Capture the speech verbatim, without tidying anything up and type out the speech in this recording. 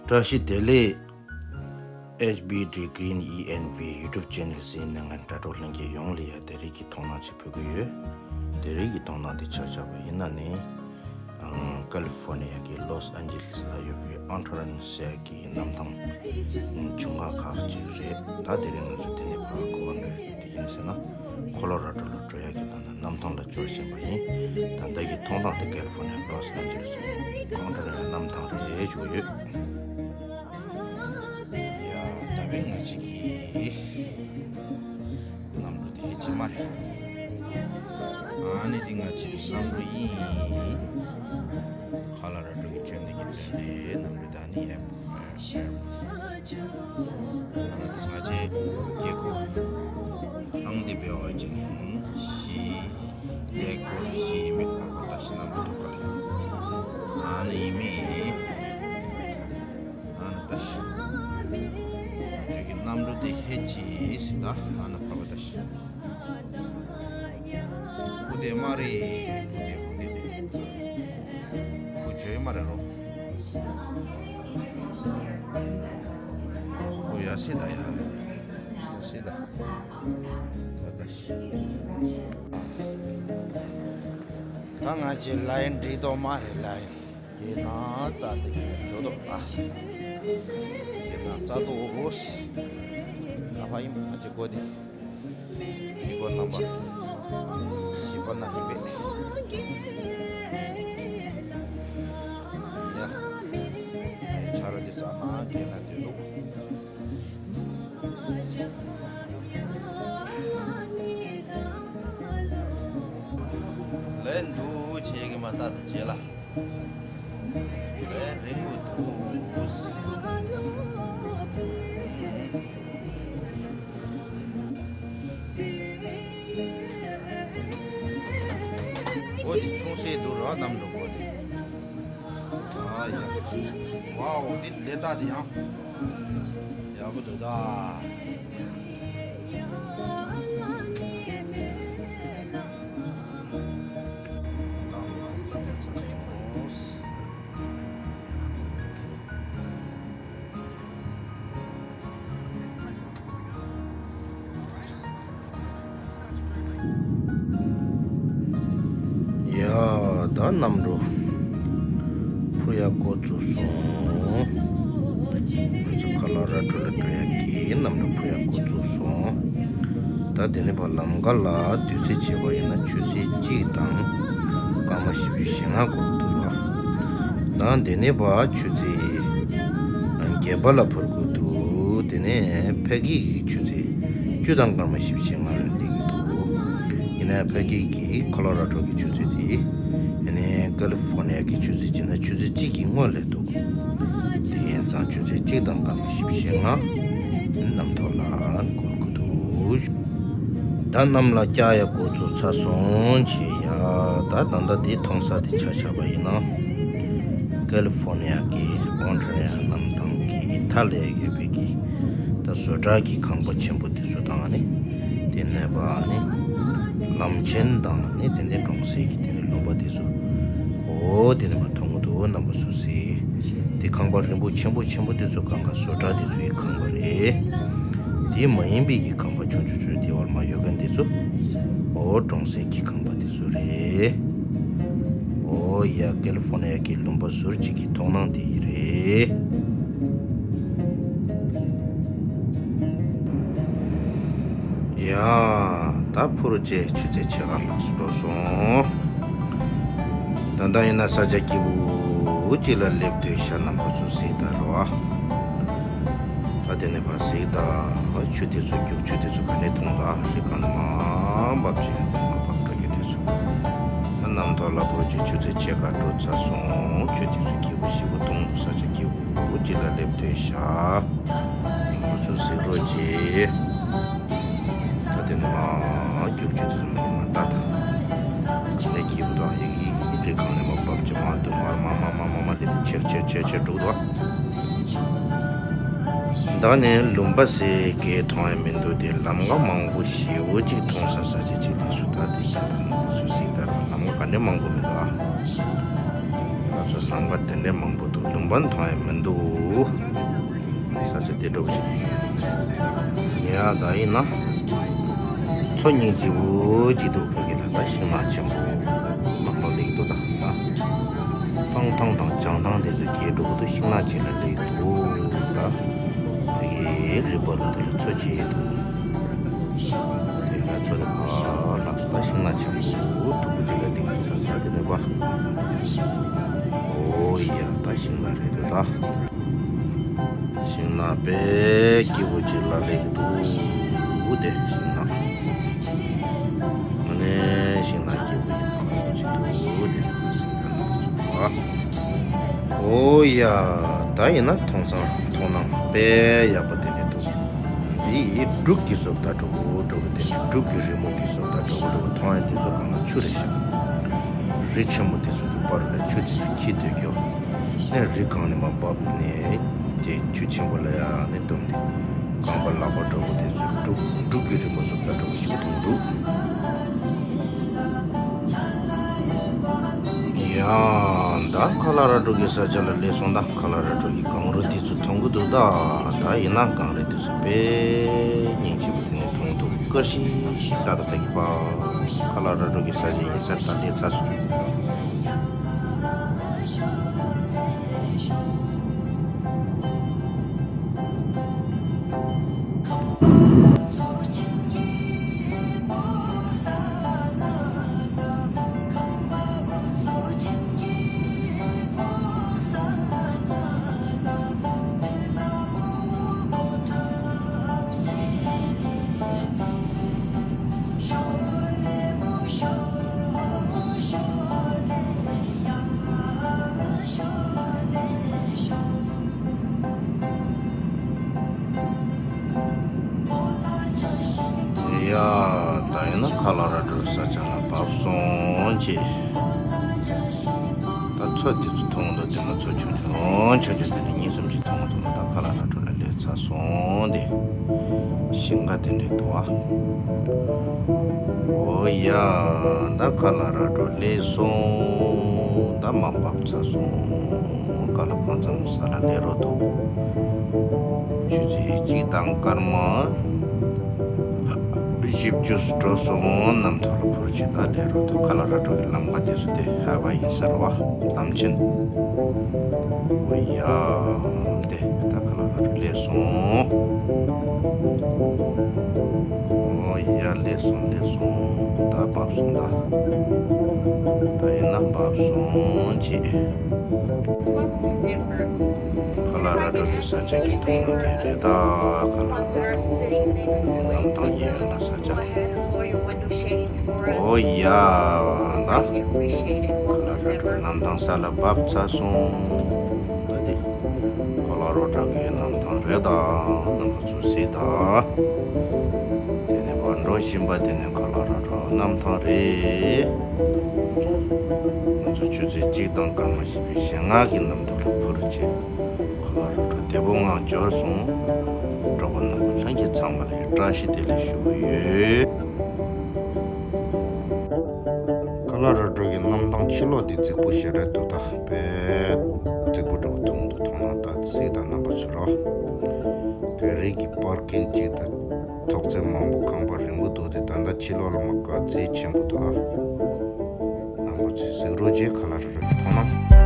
བཀྲ་ཤིས་བདེ་ལེགས། H B D Green E N V YouTube channel ཟེར་ནས་ང་དྲ་གྲོགས་ལྷན་རྒྱས་ཡོངས་ལ་ཡ་དེ་རིང་གི་མཐོང་སྣང་ཅིག་ཕུལ་གི་ཡོད། དེ་རིང་གི་མཐོང་སྣང་དེ་ཆ་བཞག་པ་ཡིན་ན་ནི། ཨང་། ཀ་ལི་ཧྥོར་ནི་ཡ་གི་ལོས་ཨན་ཇེ་ལིས་ལ་ཡོད་པའི་ཨོན་ཊ་རན་ཟེར་གྱི་གནམ་ཐང་ཆུང་ཁག་ཁག་ཅིག་རེད། ད་དེ་རིང་ང་ཚོ་དེ་ནས་ཕར་གོ་བ་ལོས་དེ་ཡིན་ཟེར་ན། ཁོ་ལོ་ར་ཌོ་ལ་འགྲོ་ཡ་གི་ད་ནི་གནམ་ཐང་ལ་འབྱོར་བཞིན་པ་ཡིན། ད་ལྟ་གི་མཐོང་སྟངས་དེ་ཀ་ལི་ཧྥོར་ནི་ཡ་ལོས་ཨན་ཇེ་ལིས་ཨོན་ཊ་རན་ཡ་གནམ་ཐང་རེད་ཞུ་གི་ཡོད། ཡ། ད་བས་ང་གཅིག་གི་གནམ་གྲུ་དེ་ཧེ་ཅི་མ་རེད། ཨ་ནི་འདི་ང་གཅིག་གི་གནམ་གྲུ་ཡིན། ཁ་ལ་ར་གྲུ་གི་བཅོས་མིན་གྱི་དོན་ལས་གནམ་གྲུ་ད་ནི་ཨེ། ཨ་ནི་ང་ཚོའི་རྒྱལ་ཁབ་ཨང་དེ་བེ་ཨོ་ཅན་ཞི་ལེ་ཀོ་ཞི་ཡིན་མི་ཁོ་ཁོ་ད་ཤི་ན་མི་འདུག་ག་ལེ། ཨ་ནི་ཡིན་མི། ཨ་ནི་ད་ཤི། ཁྱོད་ཀྱི་གནམ་གྲུ་དེ་ཧེ་ཅི་སི་ད་ཨ་ནི་ཕ་བ་ད་ཤི། ཁུ་དེ་མ་རེད། ཁུ་དེ་ཁུ་དེ་དེ། ཁུ་བྱོས་མ་རེད་རོ། ཁུ་ཡ་སི་ད་ཡ། ཡ་སི་ད། ད་ད་ཤི། ད་ང་ཅི་ལ་ཡིན་འགྲིག་དོ་མ་རེད་ལ་ཡིན། ཡིན་ན་ད་དེ་ཇོ་དོ་ཨ། ཡིན་ན་ད་དོ་འོ། ད་ཕ་ཡིན་ང་ཅི་གོ་དེ། མི་གོ་རྣམ་པ། ཞིབ་པ་ན་ཧི་པེ། ཡ། ཆ་ར་དེ་ཙ་ན་དེ་ན་དེ་ལུག་ལན་དུ་ཆེ་གི་མ་ད་དུ་ཆེ་ལ། ལན་རིང་པོ་དུ། འོ་དེ་ཆུང་སེ་འདུག་ར་གནམ་འདུག་འོ་དེ། ཨ་ཡ། ཝའོ་དེ་ལས་ད་དེ་ཡང་། ཡག་པོ་འདུག་ད། ཡ། ད་གནམ་གྲུ་འཕུར་ཡག་འགོ་བཙུགས་སོང་། ང་ཚོ་ཁ་ལོ་ར་ཌོ་ལ་འགྲོ་ཡག་གི་གནམ་གྲུ་འཕུར་ཡག་འགོ་བཙུགས་སོང་། ད་དེ་ནས་ཕར་ལམ་ཁ་ལ་དུས་ཚོད་བྱས་པ་ཡིན་ན་ཆུ་ཚོད་གཅིག་དང་སྐར་མ་བཞི་བཅུ་ཞེ་ལྔ་འགོར་གྱི་འདུག་ལ། ད་དེ་ནས་ཕར་ཆུ་ཚོད་བརྒྱད་པ་ལ་འཕུར་གྱི་འདུག་དེ་ནས་ཕ་གི་གི་ཆུ་ཚོད་བཅུ་དང་སྐར་མ་བཞི་བཅུ་ཞེ་ལྔ་ལ་སླེབས་ཀྱི་འདུག་ཡིན་ན་ཕ་གི་གི་ཁོ་ལོ་ར་ཌོ་གི་ཆུ་ཚོད་དེ་ཡིན་ནའི་ཀ་ལི་ཧྥོར་ནི་ཡ་གི་ཆུ་ཚོད་བྱས་ན་ཆུ་ཚོད་གཅིག་གི་སྔོན་ལ་འདུག་དེ་ཡིན་ཙང་ཆུ་ཚོད་གཅིག་དང་སྐར་མ་བཞི་བཅུ་ཞེ་ལྔ་གནམ་ཐོག་ལ་འགོར་གྱི་འདུག་ད་གནམ་ལ་བཀྱག་ཡ་འགོ་ཚུགས་ཚར་སོང་བྱས་ཡ། ད་ད་ལྟ་འདི་མཐོང་ས་དེ་ཆ་བཞག་པ་ཡིན་ན། ཀ་ལི་ཧྥོར་ནི་ཡ་གི་ཨོན་ཊ་རི་ཡོ་གནམ་ཐང་གི་མཐའ་ལ་ཡོད་པའི་གི་ད་བཟོ་གྲྭ་གི་ཁང་པ་ཆེན་པོ་དེ་ཚོ་དང་ནི། དེ་ནས་ཕར་ནི་ལམ་ཆེན་དང་ནི་དེ་ནས་གྲོང་གསེབ་ཀྱི་དེ་ནས་ལུང་པ་དེ་ཚོ། འོ་དེ་ནས་མར་མཐོང་གི་འདུག་རྣམ་པ་ཚོ་གཟིགས། དེ་ཁང་པ་རིང་པོ་ཆེན་པོ་ཆེན་པོ་དེ་ཚོ་གང་ག་བཟོ་གྲྭ་དེ་ཚོ་ཡི་ཁང་པ་རེད། དེ་མ་ཡིན་པའི་གི་ཁང་པ་ཆུང་ཆུང་ཆུང་དེ་འོག་མ་ཡོད་མཁན་དེ་ཚོ། འོ་གྲོང་གསེབ་ཀྱི་ཁང་པ་དེ་ཚོ་རེད། འོ་ཡ་ཀ་ལི་ཧྥོར་ནི་ཡ་གི་ལུང་པ་ཟུར་གཅིག་གི་མཐོང་སྣང་དེ་ཡི་རེད། ཡ། ད་འཕུར་རྗེས་ཆུ་ཚོད་ཕྱེད་ཀ་ལྷག་ཙམ་འགྲོ་སོང་། ད་ལྟ་ཡིན་ན་ས་ཆ་སྐྱིད་པོ་གཅིག་ལ་སླེབས་སྡོད་ཤག་རྣམ་པ་ཚོ་གཟིགས་དང་རོ། ད་དེ་ནས་ཕར་གཟིགས་དང་ཆུ་དེ་ཚོ་རྒྱུག་ཆུ་དེ་ཚོ་ག་ནས་མཐོང་དང་རི་སྒང་ནས་མར་འབབ་ཅིང་མར་འབབ་འགྲོ་རྒྱུ་དེ་ཚོ། ད་གནམ་ཐོག་ལ་འཕུར་རྗེས་ཆུ་ཚོད་ཕྱེད་ཀ་འགྲོ་ཚར་སོང་། ཆུ་དེ་ཚོ་སྐྱིད་པོ་ཞེ་པོ་མཐོང་འདུག་ས་ཆ་སྐྱིད་པོ་གཅིག་ལ་སླེབས་སྡོད་ཤག་ང་ཚོ་གཟིགས་རོགས་གྱིས། ད་དེ་ནས་མར་རྒྱུག་ཆུ་དེ་ཚོ་མར་ལྟ་དང་། ག་ནས་སྐྱིད་པོ་དང་ཡི་གེ་ཡི་གེ་གང་ནས་མར་འབབ་ཀྱི་མར་འདུག་མར་མར་མར་མར་མར་མར་སླེབས་ཆེར་ཆེར་ཆེར་ཆེར་འགྲོ་འདུག་ད་ནི་ལུང་པ་ཟེར་གྱི་མཐོང་ཡ་མི་འདུག་དེ་ལམ་ཁ་མང་པོ་ཞེ་པོ་ཅིག་མཐོང་ས་ས་ཆ་ཅིག་དེ་སུ་ད་དེ་ཤ་ཐང་ནང་ཚོ་གཟིགས་ད་ར་ལམ་ཁ་ག་ནས་མང་པོ་མི་འདུག་ཨ། ད་ ཚོ་ཟམ་པ་དེ་འདྲའི་མང་པོ་འདུག་ལུང་པ་མཐོང་ཡ་མི་འདུག་ས་ཆ་དེ་འདྲ་པོ་ཅིག་ཡ་ད་ཡིན་ན། མཚོ་སྙིང་རྗེ་པོ་ཅིག་འདུག་བོད་ཀྱི་ལ་ད་ཤིང་ནགས་ཆེན་པོ་མང་པོ་སླེབས་འདུག་ད་ད། སྤང་ཐང་དང་བྱང་ཐང་དེ་ཚོ་གྱེས་འགྲོ་གི་འདུག་ཤིང་ནགས་ཅིག་ལ་སླེབས་འདུག་ད། བོད་ཀྱི་རི་བར་དེ་ལ་མཚོ་ཆེ་འདུག་དེ་ལ་མཚོ་དེ་ཕར་ལྷག་སོང་། ད་ཤིང་ནགས་ཆེན་པོ་མཐུག་པོ་ཅིག་ལ་སླེབས་འདུག་ད་ད་དེ་ནས་པ། ཨོ་ཡ་ད་ཤིང་ནགས་རེད་འདུག་ད། ཤིང་ནགས་དཔེ་སྐྱིད་པོ་ཅིག་ལ་སླེབས་འདུག་དེ་ཤིང་ནགས། ཨ་ནི་ཤིང་ནགས་སྐྱིད་པོ་ཅིག་འདུག་དེ་ཤིང་ནགས་ཅིག་འདུག་ཨོ་ཡ། ད་ཡིན་ན་མཐོང་སང་མཐོང་སྣང་དཔེ་ཡག་པོ་དེ་ནས་འདུག་འདི་འབྲུག་གི་བཟོ་ལྟ་འདྲ་པོ་འདྲ་པོ་དེ་ནས་འབྲུག་གི་རི་མོ་གི་བཟོ་ལྟ་འདྲ་པོ་འདྲ་པོ་མཐོང་ཡ་དེ་ཚོ་སྒང་ལ་ཆུ་རེད་ཤག་རི་ཆེན་མོ་དེ་ཚོ་གི་བར་ལ་ཆུ་དེ་ཚོ་འཁྱིལ་སྡོད་ཀྱི་ཡོད། ནས་རི་སྒང་ནས་མར་བབས་ནས་དེ་ཆུ་ཆེན་པོ་ལ་ཡ་ནས་བསྡོམས་ཏེ་རྐང་པ་ལག་པ་འདྲ་པོ་དེ་ཚོ་འབྲུག་འབྲུག་གི་རི་མོ་བཟོ་ལྟ་འདྲ་པོ་ཞིག་མཐོང་འདུག་ཡ། ད་ཁ་ལ་ར་འབྲུག་གི་ས་ཆ་ལ་སླེབས་སོང་། ད་ཁ་ལ་ར་འབྲུག་གི་གངས་རི་དེ་ཚོ་མཐོང་གི་འདུག་ད་ད་ཡིན་ན་གངས་རི་དེ་ཚོ་དཔེ་སྙིང་རྗེ་པོ་དེ་ནས་མཐོང་འདུག་དཀར་ཤིག་ཤིག་ད་ད་ད་གི་པ། ཁ་ལ་ར་འབྲུག་གི་ས་ཆ་ཡིན་ས་ད་སླེབས་ཚར་སོང་། ཡ། ད་ཡིན་ན་ཁ་ལ་ར་འབྲུག་ས་ཆ་ལ་བབས་སོང་ཅེས། ད་མཚོ་དེ་ཚོ་མཐོང་འདུག་དེ་མ་མཚོ་ཆུང་ཆུང་ཆུང་ཆུང་དེ་འདྲ་གཉིས་གསུམ་ཅིག་མཐོང་འདུག་ད་ཁ་ལ་ར་འབྲུག་ལ་སླེབས་ཚར་སོང་། དེ་ཞིང་ཁ་དེ་འདྲ་འདུག་ཨ། ཨོ་ཡ། ད་ཁ་ལ་ར་འབྲུག་སླེབས་སོང་། ད་མར་བབས་ཚར་སོང་། ཁ་ལ་གང་འཚམ་ས་ལ་སླེབས་རོགས་འདུག་ཆུ་ཚོད་གཅིག་དང་སྐར་མ་བཞི་བཅུ་འགྲོ་སོང་། གནམ་ཐོག་ལ་འཕུར་ཅིག་ད་སླེབས་རོགས་འདུག་ཁ་ལ་ར་འབྲུག་གི་ལམ་ཁ་དེ་ཚོ་དེ་ཧ་བ་ཡིན་ས་རེད་བ། ལམ་ཆེན། ཨོ་ཡ། དེ་ད་ཁ་ལ་ར་འབྲུག་སླེབས་སོང་། ཨོ་ཡ་སླེབས་སོང་སླེབས་སོང་། ད་བབས་སོང་ད། ད་ཡིན་ན་བབས་སོང་ཅེས། ཁ་ལ་ར་འབྲུག་གི་ས་ཆ་གི་ཐོག་མ་དེ་རེད་ད། ཁ་ལ་ར་འབྲུག་གནམ་ཐང་གཡས་གཡོན་ལ་ས་ཆ། ཨོ་ཡ། ད་ཁ་ལ་ར་འབྲུག་གནམ་ཐང་ས་ལ་བབས་ཚར་སོང་། ད་དེ་ཁ་ལ་ར་འབྲུག་གི་གནམ་ཐང་རེད་ད། རྣམ་པ་ཚོ་གཟིགས་དང་། དེ་ནས་བར་འགྲོ་བཞིན་པ་དེ་ནས་ཁ་ལ་ར་འབྲུག་གནམ་ཐང་རེད། ང་ཚོ་ཆུ་ཚོད་གཅིག་དང་སྐར་མ་བཞི་བཅུ་ཞེ་ལྔ་གི་གནམ་ཐོག་ལ་འཕུར་བྱས། ཁ་ལ་ར་འབྲུག་བདེ་པོ་ངང་འབྱོར་སོང་། གྲོགས་པོ་རྣམ་པ་ལྷན་རྒྱས་ཚང་མ་ལ་བཀྲ་ཤིས་བདེ་ལེགས་ཞུ་གི་ཡོད། ཁ་ལ་ར་འབྲུག་གི་གནམ་ཐང་ཕྱི་ལོགས་དེ་རྫིག་པོ་ཞེ་དྲག་འདུག་ད་དཔེ་རྫིག་པོ་འདྲ་པོ་མཐོང་འདུག་མཐོང་སྣང་ད་གཟིགས་དང་རྣམ་པ་ཚོ་རོ། ག་རེ་གི་པར་ཀིང་གཅིག་དང་ཐོག་བརྩེགས་མང་པོ་ཁང་པ་རིང་པོ་འདུག་དེ་ད་ལྟ་ཕྱི་ལོགས་ལ་མ་དཀར་རྫིག་ཆེན་པོ་འདུག་ཨ། རྣམ་པ་ཚོས་གཟིགས་རོགས་བྱེད། ཁ་ལ་ར་འབྲུག་གི་མཐོང་སྣང་།